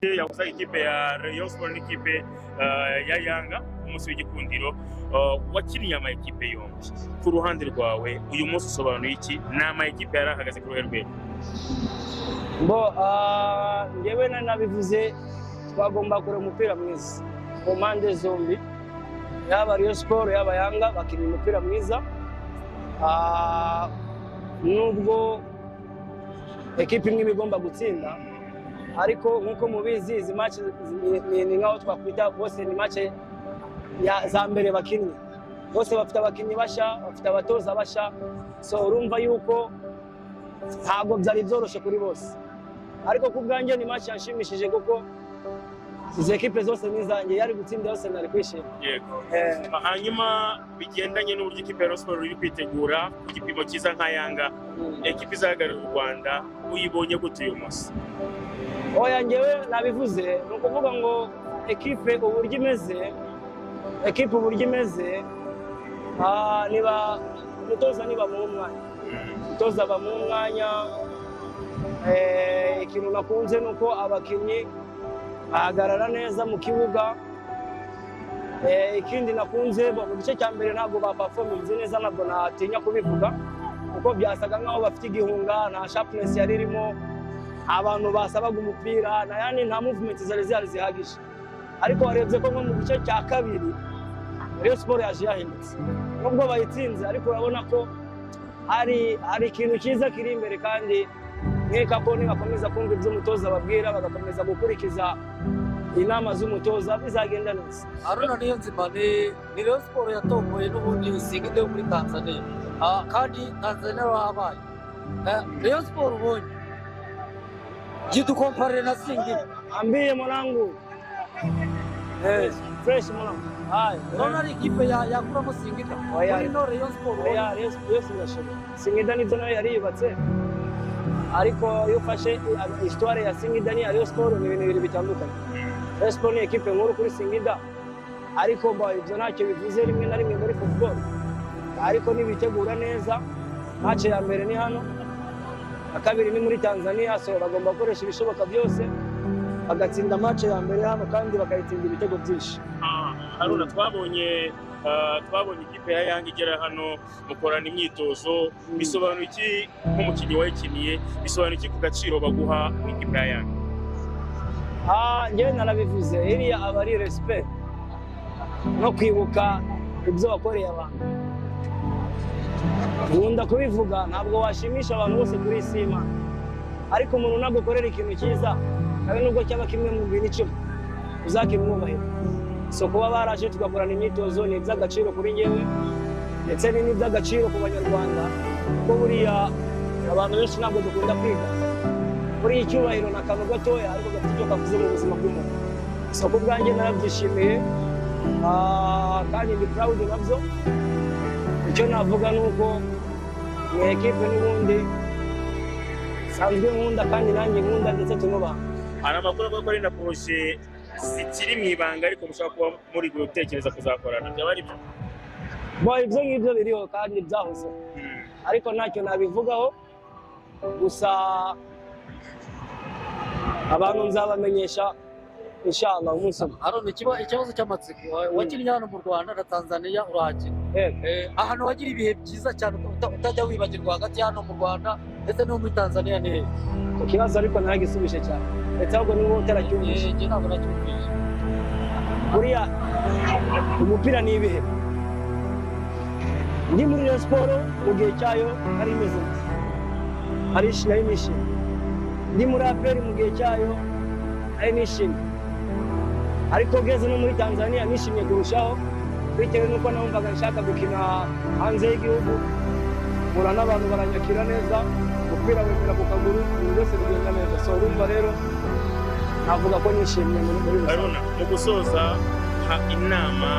Yahuzaga ikipe ya Rayon Sports n'ikipe ya Yanga ku munsi w'igikundiro. Wakiniye ama ekipe yombi, ku ruhande rwawe uyu munsi usobanuye iki? Ni ama ekipe yari ahagaze ku ruhe rwego? Bo, njyewe nari nabivuze, twagomba kureba umupira mwiza ku mpande zombi, yaba Rayon Sports yaba Yanga bakinnye umupira mwiza. Nubwo ekipe imwe iba igomba gutsinda, ariko nk'uko mubizi izi match ni nkaho twakwita bose ni match za mbere bakinnye. Bose bafite abakinnyi basha, bafite abatoza basha, so urumva yuko ntabwo byari byoroshye kuri bose. Ariko ku bwanjye ni match yanshimishije kuko izi ekipe zose ni izanjye, yari gutsinda yose nari kwishima. Hanyuma bigendanye n'uburyo ikipe ya Rayon Sports iri kwitegura ku gipimo cyiza nka Yanga, ekipe izahagararira u Rwanda, uyibonye gute uyu munsi? Oya, njyewe nabivuze, ni ukuvuga ngo ekipe uburyo imeze, niba umutoza niba mu umwanya, umutoza bamuha umwanya. Ikintu nakunze ni uko abakinnyi bahagarara neza mu kibuga. Ikindi nakunze, mu gice cya mbere ntabwo baperforminze neza, ntabwo natinya kubivuga, kuko byasaga nkaho bafite igihunga, nta sharpness yari irimo, abantu basabaga umupira na yani nta movement zari zihari zihagije. Ariko warebye ko nko mu gice cya kabiri Rayon Sports yaje yahindutse, nubwo bayitsinze, ariko urabona ko hari ikintu cyiza kiri imbere, kandi nkeka ko nibakomeza kumva ibyo umutoza ababwira, bagakomeza gukurikiza inama z'umutoza, bizagenda neza. Haruna Niyonzima, ni Rayon Sports yatomboye n'ubundi Singida yo muri Tanzania. Kandi Tanzania wahabaye. Rayon Sports ubonye jidukomparire na Singida. Ambie mwanangu. Fresh mwanangu. Haya. Urabona ari ikipe yakuramo Singida? Oya. Muri no Rayon Sports ubonye. Oya, Rayon Sports yose irashoboka. Singida nibyo nayo yari yubatse. Ariko iyo ufashe histoire ya Singida n'iya Rayon Sports ni ibintu bibiri bitandukanye. Rayon Sports ni ekipe nkuru kuri Singida. Ariko bo ibyo ntacyo bivuze rimwe na rimwe muri football. Ariko nibitegura neza, match ya mbere ni hano, ya kabiri ni muri Tanzania, so bagomba gukoresha ibishoboka byose bagatsinda match ya mbere hano kandi bakayitsinda ibitego byinshi. Haruna, twabonye ikipe ya Yanga igera hano mukorana imyitozo. Bisobanuye iki nk'umukinnyi wayikiniye? Bisobanuye iki ku gaciro baguha mu ikipe ya Yanga? Njyewe narabivuze, iriya aba ari respect no kwibuka ibyo wakoreye abantu. Nkunda kubivuga, ntabwo washimisha abantu bose kuri iyi si y'Imana, ariko umuntu nagukorera ikintu cyiza, kabe nubwo cyaba kimwe mu bintu 10, uzakimwubahira. So kuba baraje tugakorana imyitozo ni iby'agaciro kuri njyewe, ndetse ni n'iby'agaciro ku Banyarwanda, kuko buriya abantu benshi ntabwo dukunda kwiga. Buriya icyubahiro ni akantu gatoya ariko gafite icyo kavuze mu buzima bw'umuntu. So ku bwanjye narabyishimiye, kandi ndi proud nabyo. Icyo navuga ni uko ni ekipe n'ubundi nsanzwe nkunda kandi nanjye nkunda ndetse tunubaha. Hari amakuru avuga ko ari na projet zikiri mu ibanga, ariko mushobora kuba muri gutekereza kuzakorana. Byaba ari byo? Bo, ibyo ngibyo biriho kandi byahozeho, ariko ntacyo nabivugaho. Gusa abantu nzabamenyesha inshallah umunsi umwe. Haruna, ikibazo cy'amatsiko. Wakinnye hano mu Rwanda na Tanzania urahakina. Yego. Ahantu wagira ibihe byiza cyane utajya wibagirwa hagati ya hano mu Rwanda ndetse no muri Tanzania ni hehe? Icyo kibazo ariko naragisubije cyane, ndetse ahubwo ni wowe utaracyumvise. Njye ntabwo nacyumvise. Buriya umupira ni ibihe. Ndi muri Rayon Sports mu gihe cyayo nari imeze neza, nari nishimye. Ndi muri APR mu gihe cyayo nari nishimye, ariko ngeze no muri Tanzania nishimye kurushaho, bitewe n'uko numvaga nshaka gukina hanze y'igihugu, mpura n'abantu baranyakira neza, umupira wemera ku kaguru, ibintu byose bigenda neza. So urumva rero navuga ko nishimye muri rusange. Haruna, mu gusoza, ha inama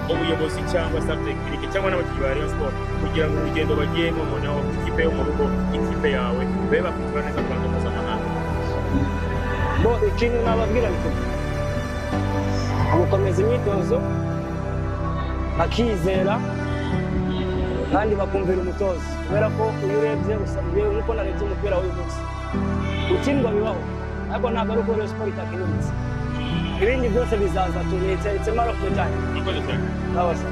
ubuyobozi cyangwa staff technique cyangwa n'abakinnyi ba Rayon Sports kugira ngo urugendo bagiyemo noneho ikipe yo mu rugo, ikipe yawe, babe bakwitwara neza ku ruhando mpuzamahanga. Bo, ikintu nababwira ni kimwe: gukomeza imyitozo, bakizera kandi bakumvira umutoza, kubera ko iyo urebye usabye nk'uko narebye umupira w'uyu munsi, gutsindwa bibaho. Ariko ntabwo ari uko Rayon Sport itakinitse. Ibindi byose bizaza tu, it's a matter of the time. Murakoze cyane. Sawa sawa.